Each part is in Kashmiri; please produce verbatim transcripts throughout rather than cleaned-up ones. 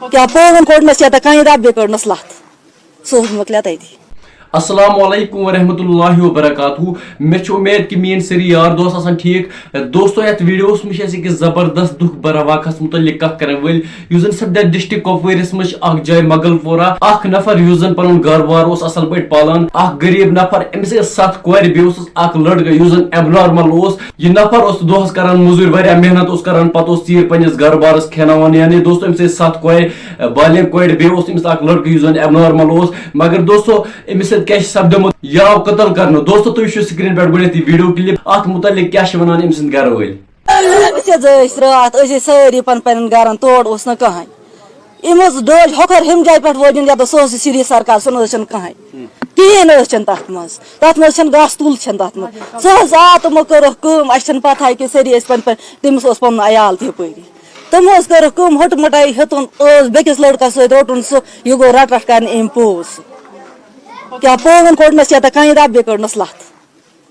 کیٛاہ پٲوُن کوٚڑنَس یا تہٕ کَنہِ دَب بیٚیہِ کٔڑنَس لَتھ۔ سُہ اوس مۄکلیٛاو تَتی۔ السلام علیکم ورحمۃ اللہ وبرکاتہ۔ مےٚ چھِ اُمید کہِ میٲنۍ سٲری یار دوس آسَن ٹھیٖک۔ دوستو، یَتھ ویٖڈیوَس منٛز چھِ أسۍ أکِس زبردست دُکھ بھرا واقعَس مُتعلِق کَتھ کَرَن وٲلۍ، یُس زَن سَپدیو ڈسٹرکٹ کۄپوٲرِس منٛز چھِ اَکھ جاے مغل پورہ۔ اَکھ نفر یُس زَن پَنُن گَرٕ بار اوس اَصٕل پٲٹھۍ پالان، اَکھ غریٖب نفر، أمِس ٲسۍ سَتھ کورِ، بیٚیہِ اوسُس اَکھ لٔڑکہٕ یُس زَن ایبنارمل اوس۔ یہِ نفر اوس دۄہَس کَران مٔزوٗرۍ، واریاہ محنت اوس کَران، پَتہٕ اوس ژیٖرۍ پنٛنِس گَرٕ بارَس کھٮ۪ناوان۔ یعنی دوستو، أمِس ٲسۍ سَتھ کورِ، بالغ کورِ، بیٚیہِ اوس أمِس اَکھ لٔڑکہٕ یُس زَن ایبنارمل اوس۔ مگر دوستو، أمِس سۭتۍ کیٛاہ چھِ سَپدیومُت؟ یہِ آو قتل کرنہٕ۔ دوستو، تُہۍ وٕچھِو screen پٮ۪ٹھ گۄڈٕنٮ۪تھ یہِ video clip۔ اَتھ مُتعلِق کیٛاہ چھِ وَنان أمۍ سٕنٛدۍ گرٕ وٲلۍ؟ أسۍ حظ ٲسۍ راتھ، أسۍ ٲسۍ سٲری پَنُن پَنُن گرَن، تور اوس نہٕ کٕہٕنۍ۔ أمۍ حظ ڈٲلۍ ہۄکھر ہُمہِ جایہِ پٮ۪ٹھ وٲجِن، یَتھ سُہ اوس سِری سرکار، سُہ نہٕ حظ چھِنہٕ کٕہٕنۍ۔ کِہیٖنۍ نہٕ حظ چھِنہٕ تَتھ منٛز۔ تَتھ منٛز چھِنہٕ گاسہٕ تُل چھِنہٕ تَتھ منٛز۔ سُہ حظ آو تِمو کٔرٕکھ کٲم، اَسہِ چھَنہٕ پَتہٕے کہِ سٲری ٲسۍ پَنٕنۍ پَنٕنۍ، تٔمِس اوس پَنُن عیال تہِ یَپٲری۔ تِمو حظ کٔرٕکھ کٲم، ہُٹہٕ مُٹَے ہیوٚتُن، ٲس بیٚکِس لٔڑکَس سۭتۍ، روٚٹُن سُہ، یہِ گوٚو رَٹہٕ رَٹہٕ کَرنہِ أمۍ پوٚز۔ کیٛاہ پٲوُن کوٚڑنَس یا تہٕ کَنہِ دَب بیٚیہِ کٔڑنَس لَتھ۔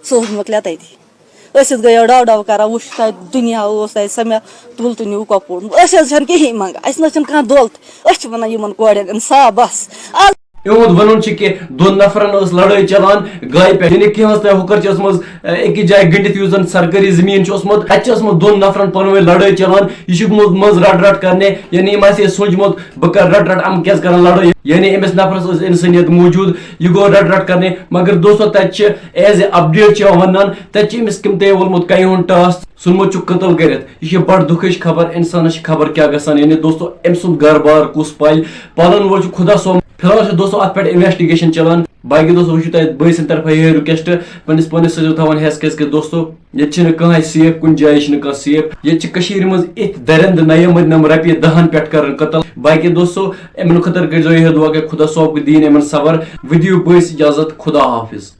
سُہ اوس مۄکلیٛاو تَتی۔ أسۍ حظ گٔیو ڈَو ڈَو کَران، وٕچھ تَتہِ دُنیا اوس تَتہِ، سۄ مےٚ تُل تہٕ نیوٗ کۄپوٗر۔ أسۍ حظ چھَنہٕ کِہیٖنۍ منٛگان، اَسہِ نہ حظ چھِنہٕ کانٛہہ دولت۔ أسۍ چھِ وَنان یِمَن کورٮ۪ن اِنصاف بَس۔ آز یِہُنٛد وَنُن چھُ کہِ دۄن نفرَن ٲس لڑٲے چلان گایہِ پٮ۪ٹھ، یعنی کینٛہہ ٲس تۄہہِ ہُکر چھِ ٲسمٕژ، اَ، أکِس جایہِ گٔنڈِتھ، یُس زَن سرکٲری زٔمیٖن چھُ اوسمُت، اَتہِ چھِ ٲسمٕژ دۄن نفرَن پانہٕ ؤنۍ لڑٲے چلان۔ یہِ چھُ گوٚمُت منٛز رَٹہٕ رَٹہٕ کَرنہِ، یعنی یِم آسہِ ہے سوٗنٛچمُت، بہٕ کَرٕ رَٹہٕ رَٹہٕ، یِم کیٛازِ کَرَن لڑٲے؟ یعنی أمِس نفرَس ٲس اِنسٲنیت موٗجوٗد، یہِ گوٚو رَٹہٕ رَٹہٕ کَرنہِ۔ مگر دوستو، تَتہِ چھِ as a update چھِ یِوان وَنان، تَتہِ چھِ أمِس کٔمۍ تام وولمُت کَنہِ ہُنٛد ٹاس، ژھُنمُت چھُکھ قتل کٔرِتھ۔ یہِ چھِ بڑٕ دُکھٕچ خبر، اِنسانَس چھِ خبر کیٛاہ گژھان، یعنی دوستو، أمۍ سُنٛد گرٕ بار کُس پالہِ، پالَن وول چھُ خۄدا صٲب۔ فی الحال چھِ دوستو اَتھ پٮ۪ٹھ investigation چلان۔ باقٕے دوستو، وٕچھِو تۄہہِ بٲے سٕنٛدِ طرفہٕ یِہوٚے request، پنٛنِس پانَس تھٲیزیو تھاوان ہٮ۪س کیٛازِکہِ دوستو، ییٚتہِ چھِنہٕ کٕہٕنۍ safe، کُنہِ جایہِ چھِنہٕ کانٛہہ safe۔ ییٚتہِ چھِ کٔشیٖرِ منٛز یِتھۍ دٔرِنٛدٕ نَیہِ مٔدۍ نَم رۄپیہِ دَہَن پٮ۪ٹھ کَران قتل۔ باقٕے دوستو، یِمَن خٲطرٕ کٔرۍزیو یِہوٚے دُعا کہِ خۄدا صٲب دِیِن یِمَن صبر۔ وۄنۍ دِیِو بٲیِس اِجازت، خۄدا حافظ۔